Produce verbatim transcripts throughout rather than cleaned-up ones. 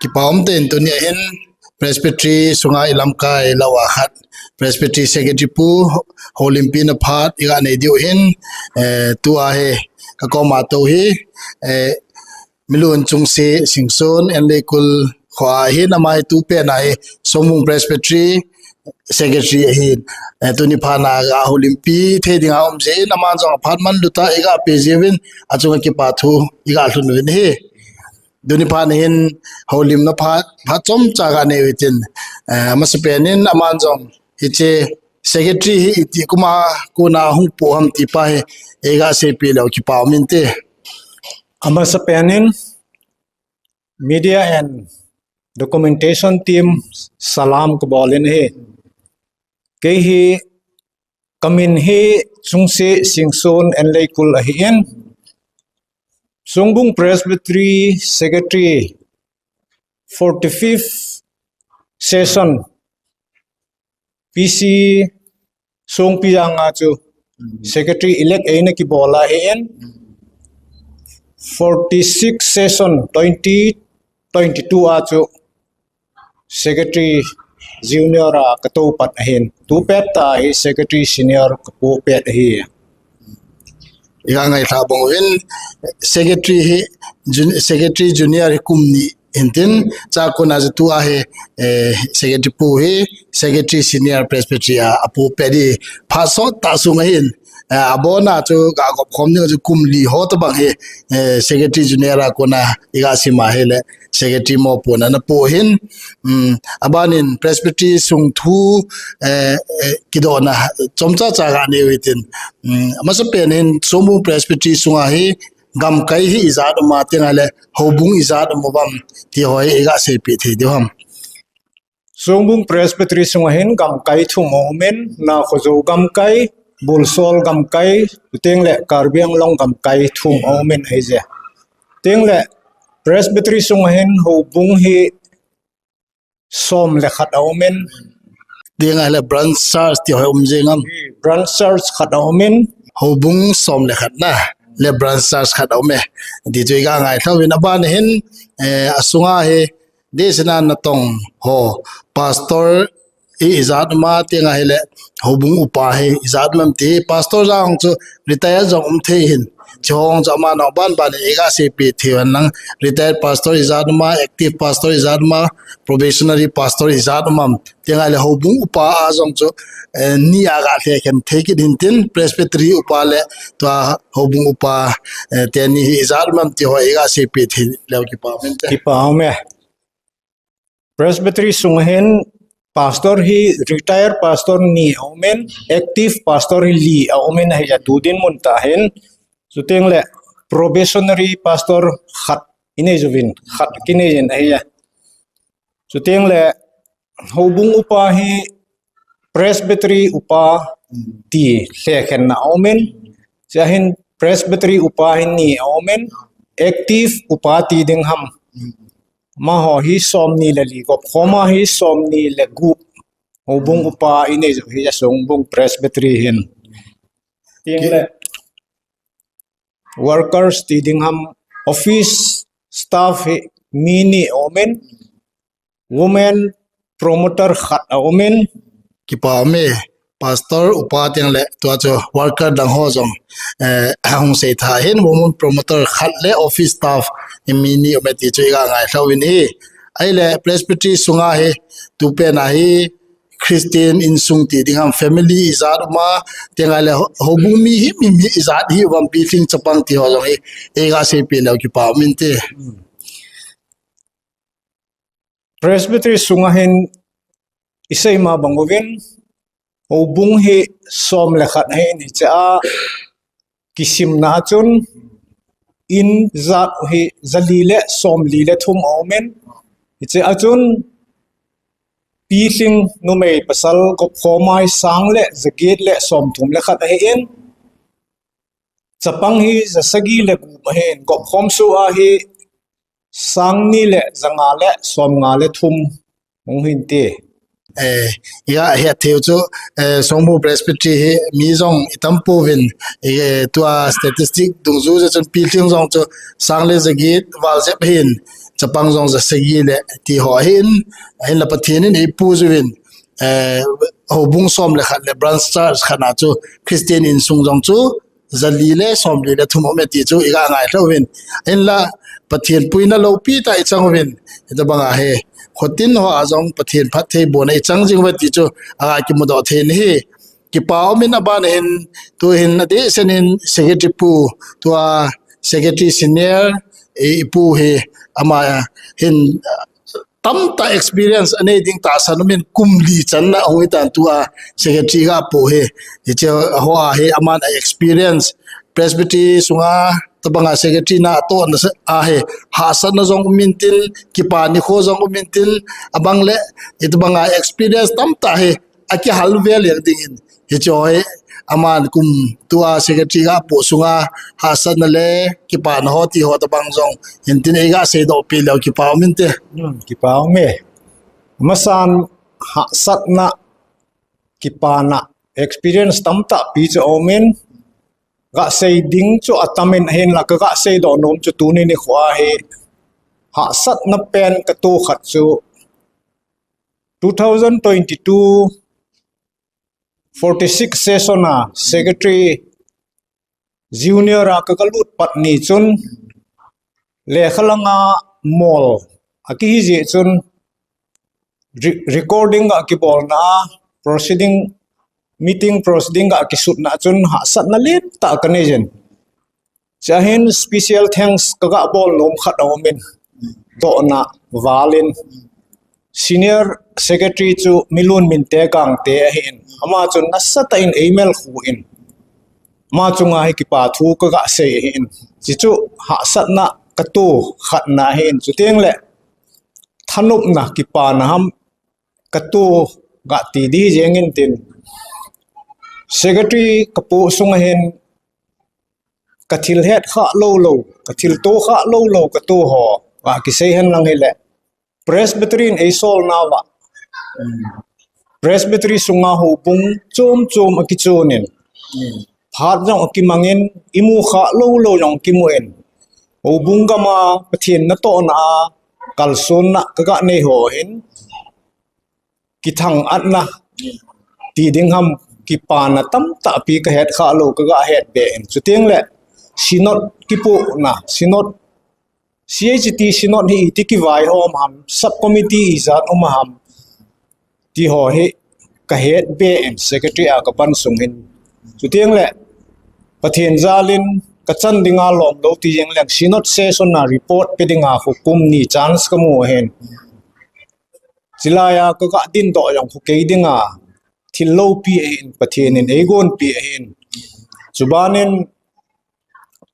Kipa um tah in tuni a hin Presbytery sunga i lamkai lou a khat Presbytery Secretary Pu Houlimpi na phat i ga nei diu hin, eh, tua hi ka koma tou hi, eh, Milun Chungse Singson, Enleikul kho a hin, ama hi tu pen a hi Songbung Presbytery Secretary ahin, eh, tuni phat na ga houlimpi thei ding a um jeh in, aman jong aphat man lut a i ga pe jiuvin, achunga kipa thu i ga lhun uvin ahi. Tuni phat na hin houlimna phat, phat chomcha ga nei u hitin, eh, amasapen in aman jong hiche Secretary hi iti kum a kona hung po ham ti pa hi, i ga seipeh leu kipa um inte. Amasapen in, Media and Documentation Team salam ka bol in ahi. Kei hi, ka min hi Chungse Singson, Enleikul ahin, Songbung Presbytery Secretary forty-fifth Session, P C Songpijang a chu Secretary elect eina kibol ahin, forty-sixth Session twenty twenty-two a chu Secretary Junior a ka tou pat ahin, tu pet a hi Secretary Senior ka po pet ahi. I ga ngailha bang uvin, Secretary hi, jun-, Secretary Junior hi kum ni hintin, chua kona chu tua hi, eh, Secretary Pu hi Secretary Senior Presbytery a, apo pet hi, phat sot tah sung ahin, eh, abona chu ga gop khom ding chu kum li ho tabang hi, eh, Secretary Junior a kona i ga sim a hile, Secretary mopohna ana po hin, um, abanin Presbytery sung thu, eh, eh, kidohna chomcha cha ga nei u hitin, um, amasapen in Songbung Presbytery sunga hi gamkai hi ijat um a, tengle houbung ijat um uvam ti ho hi i ga seipeh thei diu ham? Songbung Presbytery sunga hin gamkai thum aumin, Nakhojou gamkai, Bulsol gamkai, chuteng le Karbi Anglong gamkai thum aumin ahije. Tengle Presbytery sunga hin houbung hi som le khat aumin. Tengle branch church ti ho um jing am? Branch church khat aumin. Houbung som le khat na, le branch church khat aume. Ti chu i ga ngailha uvin, aban hin, eh, asunga hi, Deisahna natong ho, pastor hi ijat um a, tengle hile, houbung upa hi ijat um am ti, pastor jong chu retire jong um thei hin, chu hong chu aman abanban i ga seipeh thei u hen lang, retired pastor ijat um a, active pastor ijat um a, probationary pastor ijat um am, tengle houbung upa a jong chu, eh, ni a ga lhekhen thei kit hintin, Presbytery upa le tua houbung upa, eh, teni hi ijat um am ti ho i ga seipeh thei leu kipa um inte. Kipa um e. Presbytery sunga hin pastor hi retired pastor ni aumin, active pastor hi li aumin ahija tu dinmun tah hin. Chuteng le probationary pastor khat i nei uvin, khat kinei in ahija. Chuteng le houbung upa hi Presbytery upa ti lhekhenna aumin, chua hin Presbytery upa hi ni aumin, active upa ti ding ham. Amaho hi somni le li, gop khom a hi somni le gup. Houbung upa i nei u hi a Songbung Presbytery hin. Tengle workers ti ding ham, office staff hi mi ni aumin, women promoter khat aumin. Kipa um e, pastor upa tengle tua chu worker dang ho jong, eh, hung sei tha hin, women promoter khat le office staff hi mi ni aume ti chu i ga ngailha uvin ahi. Ahile Presbytery sunga hi, tu pen a hi, Christian insung ti ding ham, family ijat um a, tengle ho-, houbung mi himhim hi ijat hi uvam, pilhing chapang ti ho jong hi, i ga seipeh leu kipa um inte. Presbytery sunga hin i sei ma bang uvin, houbung hi som le khat ahin, hiche a kisimna a chun in jat hi jali le somli le thum aumin, hiche a chun pilhing numei pasal gop khom a hi sang le jaget le somthum le khat ahin, chapang hi jasagi le gup ahin, gop khom soh a hi sang ni le janga le somnga le thum hung hinte. Eh, i ga het thei u chu, eh, Songbung Presbytery hi mi jong i tam pouvin, eh, tua statistic dungjuiya chun pilhing jong chu sang le jaget val jep ahin, chapang jong ja sagi le ti ho ahin, ahinla Pathen in eipuiyu vin, eh, houbung som le khat le branch church khat na chu Christian insung jong chu ja li le som li le thum um e ti chu iga ngailha uvin. Ahinla Pathen puina loupi tah ichang uvin. Hitabanga hi, khotin hoa jong Pathen phattheibohna ichang jing uve ti chu aga kimudoh thei ahi. Kipa umin aban hin, tuhin adeh senin secretary pu, tua secretary senior, i, ipu hi ama hin tamtah experience anei ding tahsan umin kum li channa ahung hitan tua secretary ga pu hi. Hiche hoa hi aman a experience Presbytery sunga tabanga secretary na atohna ahi, hahsatna jong umin tin, kipa nikho jong umin tin, abang le, hitabanga experience tamtah hi, akihal vel jeng dingin. Hiche hi, aman kum tua secretary ga pu sunga, hahsatna le, kipana ho ti ho tabang jong, hintin eiga seidoh pi leu kipa umin te. Hmm, kipa ume. Masan hahsatna, kipana, experience tamtah pi chu umin, ga sei ding chu atamin ahinla kaga seidoh nom chu tuni nikho hi hahsatna pen katoh khat chu two thousand twenty-two forty-six session a secretary junior a kaga lut pat ni chun lekha langa mol akihi jeh chun re-, recording ga kibolna, proceeding, meeting proceeding ga kisutna chun hahsatna lentah kanei jin. Chuin special thanks kaga bol nom khat aumin, dohna valin senior secretary chu Milun Minte Gangte ahin. Ama chun nasatah in eimel khuh in, ama chunga hi kipa thu kaga sei ahin. Hichu hahsatna katoh khatna ahin. Chuteng le thanopna kipana ham katoh ga ti ding jengin tin. Secretary kapoh sunga hin kathil het kha lou lou, kathil toh kha lou lou katoh ho ga kisei hen lang hile. Presbytery in eisol nauva, Presbytery sunga houbung chom chom akichonin, phat jong akimangin, imu kha lou lou jong kimun, houbung gama Pathen natohna a kalsonna kaga nei ho hin, kithang-atna ti ding ham, kipana tamtah pi kahet kha lou, kaga het be in. Chuteng le synod kipohna, synod, C H T synod hi iti kivai hom ham, sub committee ijat um ham ti ho hi kahet be in, secretary a kapan sung hin. Chuteng le Pathen jalin kachan dinga lom lou ti jeng leng synod session a report pe dinga khu kum ni chance kamu ahin. Chulaiya kaga dindoh jong khu kei dinga thil loupi ahin, Pathen in eigonpi ahin. Chubanin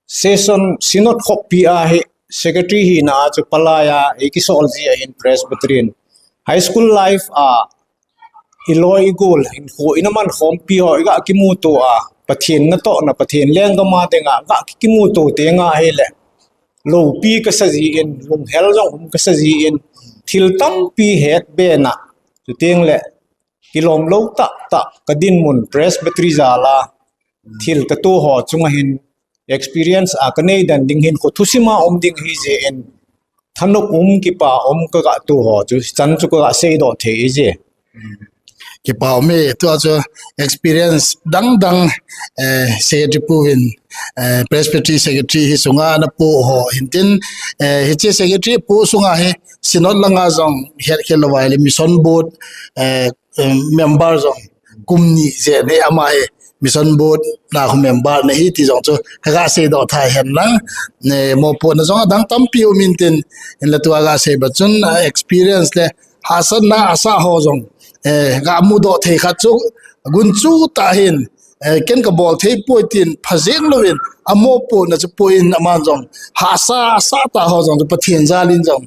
session synod khoppi a hi secretary hina chu palaiya eikisol ji ahin Presbytery in. High school life a iloi igol hinkho ina man khompi ho iga kimuto a, Pathen natohna, Pathen lenggam a dinga ga kimuto tenga hile loupi kasa jin, lunghel jong um kasa jin, thil tampi het be na. Chuteng le kilom lou tahtah kadinmun Presbytery jal a thil katoh ho chunga hin experience a kanei den ding hin khu thusim a um ding ahi jeh in, thanop um, kipa um kaga toh ho chu chan chu kaga seidoh thei ahi je. Kipa ume, tua chu experience dang dang, eh, secretary pu hin, eh, Presbytery secretary hi sunga napoh ho hintin, eh, hiche secretary pu sunga hi synod langa jong het khel lou vai le mission board, eh, eh, member jong kum ni jeh nei ama hi mission board na khu member nahi ti jong chu kaga seidoh tha hen lang. Ne, mopohna jong adang tampi umin tin, hinla tua ga sei ba chun, ah, experience le hahsatna asah ho jong, eh, ga mudoh thei khat chu gunchu tah hin, eh, ken kabol thei poi tin phajeng louvin, amopohna chu poi in aman jong hahsa asah tah ho jong chu Pathen jalin jong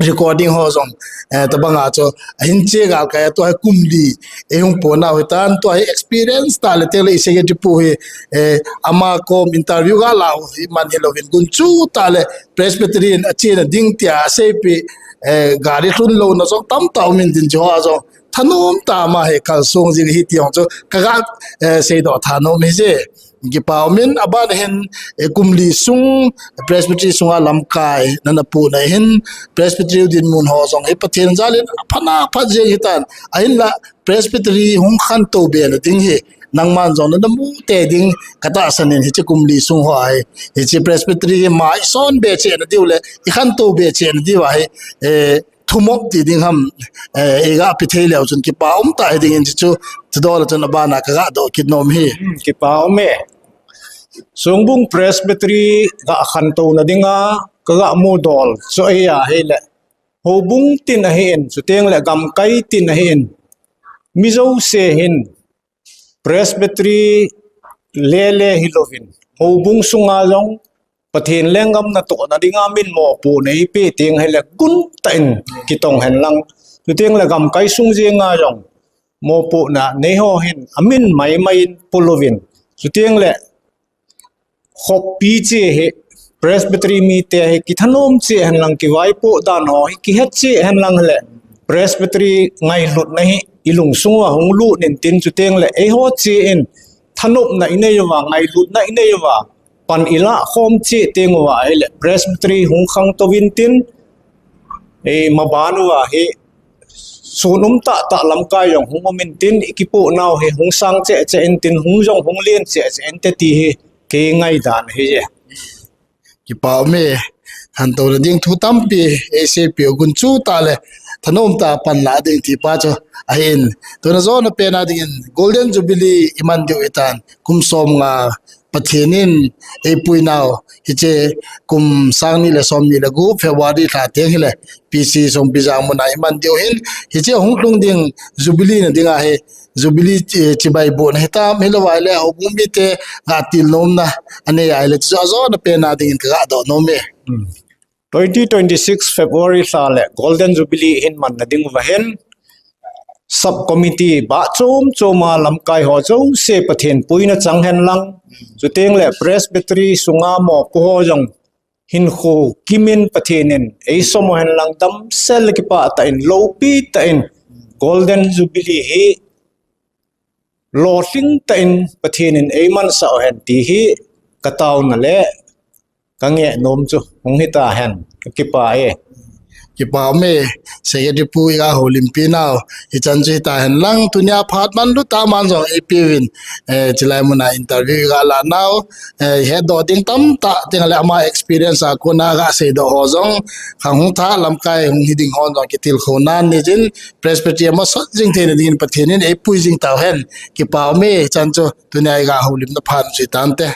recording ho jong, eh, tabanga chu ahin che galkai a, tua hi kum li eihung pohnau hitan, tua hi experience tah le teng le i secretary pu hi, eh, ama kom interview ga lau hi man hilouvin gunchu tah le Presbytery in achena ding tia aseipi, eh, gari lhun louna jong tamtah umin tin, hiche ho a jong thanom tah a ama hi kalsong jing ahi ti jong chu kaga, eh, seidoh thanom ahi je. Kipa umin, aban hin, eh, kum li sung Presbytery sunga lamkai nana puhna hin, Presbytery u dinmun ho jong hi Pathen jalin aphat na phat jeng hitan, ahinla Presbytery hung khantou be na ding hi nangman jong nana mu tei ding katahsan in, hiche kum li sung ho ahi. Hiche Presbytery hi mai son be cheh na diu le, i khantou be cheh na diu ahi, eh, thumop ti ding ham, eh, i ga pe thei leu chun kipa um tah hi ding in, chu, chu dol a chun abana ka ga doh kit nom hi. Hmm, kipa um e. Songbung Presbytery ga khantou na dinga ka ga mu dol chu ahi a, hile houbung tin ahin, chuteng le gamkai tin ahin, mi jouse hin Presbytery le le hilouvin, houbung sunga jong Pathen lenggam natohna dinga min mopohna eipeh teng hile gun tah in kitong hen lang. Chuteng le gamkai sung jenga jong mopohna nei ho hin amin mai mai in pui louvin, chuteng le khoppi cheh hi Presbytery mite hi kithanom cheh hen lang, kivaipoh dan ho hi kihet cheh hen lang le, Presbytery ngailutna hi i lungsung uva hung lut in tin, chuteng le eiho cheh in thanopna i nei uva, ngailutna i nei uva, pan i lah khom cheh teng uva ahile Presbytery hung khangtou in tin, eh, maban uva hi sun um tah tah lamkai jong hung um in tin, i kipohnau hi hung sang cheh cheh in tin, hung jong hung len cheh cheh in te ti hi kei ngaidan ahi e. Kipa um e, khantouna ding thu tampi eisei peh u, gun chu tah le thanom tah a pan la ding ti pa chu ahin. Tuna jona pen a dingin Golden Jubilee i man diu ahitan, kum som nga Pathen in eipui nau, hiche kum sang ni le som ni le gup February lha teng hile P C Songpijang muna i man diu ahin, hiche hung lhung ding Jubilee na dinga hi, Jubilee, eh, chibai bohna hitam, hilou vai le houbung mite ga til nomna anei ahile, chu ajona pen a dingin ka ga doh nom e. Hmm. Twenty twenty-six February lha le Golden Jubilee hin manna ding uva hin, sub committee bah chom chom a lamkai ho jouse Pathen puina chang hen lang, chuteng le Presbytery sunga mopo ho jong hinkho kimin Pathen in eisom u hen lang, damsel le kipah tah in, loupi tah in Golden Jubilee hi lolhing tah in Pathen in eimansah u hen ti hi ka taona le ka ngeh nom chu hung hita hen, ka kipa e. Kipa um e, Secretary pu i ga houlimpi nau, hichan chu hita hen lang, tunia phat man lut tah man jong eipeuvin, eh, chulai muna interview i ga la nau, eh, hetdoh ding tamtah, teng le ama experience a kona ga seidoh ho jong, khang hung tha lamkai hung hi ding hon jong kitilkhou nan ni jin, Presbytery amasot jing theina dingin Pathen in eipui jing tau hen, kipa um e, hichan chu tunia i ga houlimna phat chu hitante.